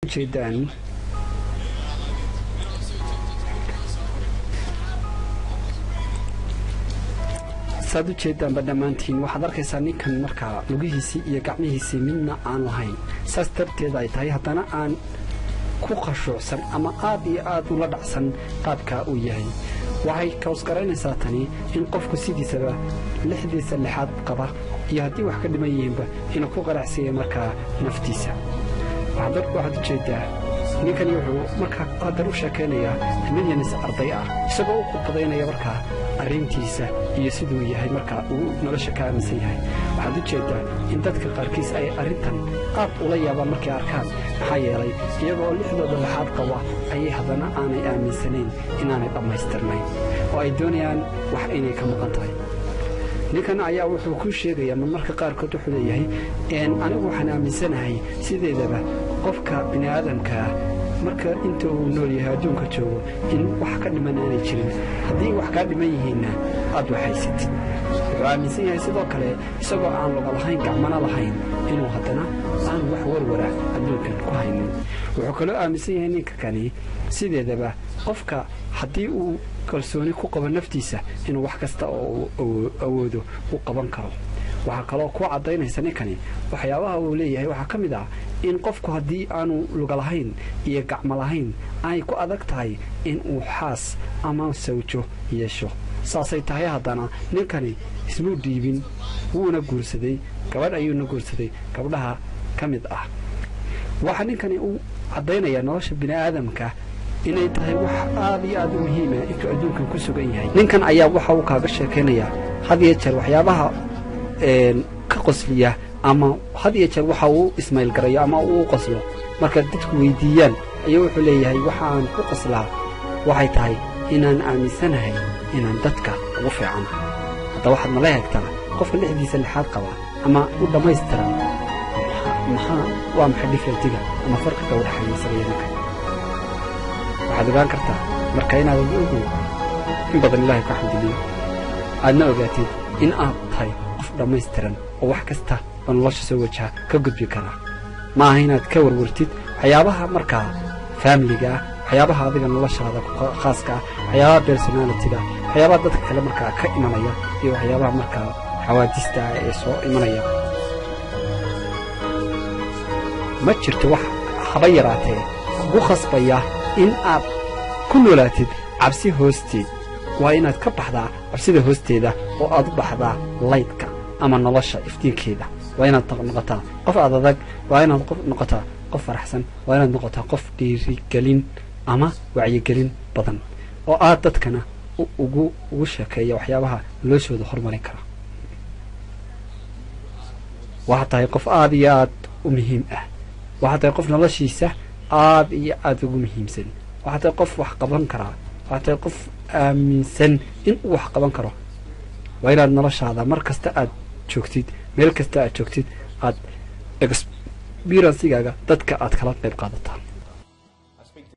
Ujeedaan, saad u jeedaanba dhammaantiin, waxaad arkaysaa ninkan markaa lugihiisii iyo gacmihiisii midna aan lahayn. Saas darteed ay tahay, haddana aan ku khashuucsan ama aad iyo aad ula dhacsan qaabkaa uu yahay. Waxay kawsgaraynaysaa tani in qofku sidiisaba lixdiisa lixaad qaba iyo haddii wax ka dhiman yihiinba inuu ku qanacsanya markaa naftiisa. Waxaad ujeedaa, ninkani wuxuu markaa qadar u sheekaynayaa millions arday ah, isagoo u khudbadaynaya markaa arrintiisa iyo siduu yahay markaa uu nolosha ka aaminsan yahay. Waxaad u jeedaa in dadka qaarkiis ay arrintan aad ula yaabaan markay arkaan, maxaa yeelay iyagoo lixdooda lixaad qaba ayay haddana aanay aaminsanayn inaanay dhammaystirnayn oo ay doonayaan wax inay ka maqan tahay. Ninkan ayaa wuxuu kuu sheegayaa marmarka qaarkood, wuxuu leeyahay: "Anigu waxaan aaminsanahay sideedaba qofka bini aadamkaa marka inta uu nool yahay, adduunka joogo, in wax ka dhiman aanay jirin. Haddii wax kaa dhiman yihiinna, aad waxhaysatid." Wuxuu aaminsan yahay sidoo kale, isagoo aan luga lahayn, gacmana lahayn, inuu haddana aanu wax warwara adduunkan ku haynin. Wuxuu kaloo aaminsan yahay ninka kani sideedaba qofka haddii uu kalsooni ku qabo naftiisa inuu wax kasta oo uu awoodo u qaban karo. Waxaa kaloo ku caddaynaysa ninkani waxyaabaha uu leeyahay waxaa ka mid ah in qofku haddii aanu luga lahayn iyo gacmo lahayn ay ku adag tahay in uu xaas ama sawjo yeesho. Saasay tahay, haddana ninkani ismuu dhiibin, wuuna guursaday, gabadh ayuuna guursaday gabdhaha ka mid ah. Waxaa ninkani uu caddaynayaa nolosha bini aadamka inay tahay wax aad iyo aad u muhiima intuu adduunkan ku sugan yahay. Ninkan ayaa waxa uu kaaga sheekaynayaa had iyo jeer waxyaabaha ka qosliya ama had iyo jeer waxa uu ismaylgarayo ama uu qoslo. Marka dadku weydiiyaan ayuu wuxuu leeyahay: "Waxaan ku qoslaa waxay tahay inaan aaminsanahay inaan dadka ugu fiicanahay." Hadda waxaad nala eegtaa qofka lixdiisa lixaad qaba ama u dhammaystiran, maxaa waa maxay different-iga ama farqiga u dhexeeya isaga iyo ninka? Waxaad ogaan kartaa marka inaad ogu in badan Ilaahay ku xamdiliyo, aadna ogaatid in aad tahay qof dhammaystiran oo wax kasta oo nolosha soo wajaha ka gudbi karaa. Ma aha inaad ka warwartid waxyaabaha markaa family-ga ah, waxyaabaha adiga noloshaada khaaska ah, waxyaabaha personality-ga, waxyaabaha dadka kale markaa ka imanaya iyo waxyaabaha markaa xawaadista ah ee soo imanaya. Ma jirto wax haba yaraatee kugu khasbaya in aad ku noolaatid cabsi hoosteed. Waa inaad ka baxdaa cabsida hoosteeda oo aad u baxdaa light-ka ama nolosha iftiinkeeda. Waa inaad noqotaa qof aad adag, waa inaad qof noqotaa qof faraxsan, waa inaad noqotaa qof dhiirigelin ama wacyigelin badan oo aad dadkana ugu sheekeeya waxyaabaha noloshooda horumarin kara. Waxaad tahay qof aada iyo aad u muhiim ah. Waxaad tahay qof noloshiisa aada iyo aada ugu muhiimsan. Waxaad tahay qof wax qaban karaa. Waxaad tahay qof aaminsan in uu wax qaban karo. Waa inaad noloshaada mar kasta aad joogtid, meel kasta aad joogtid, aad experience-igaaga dadka aad kala qayb qaadataa.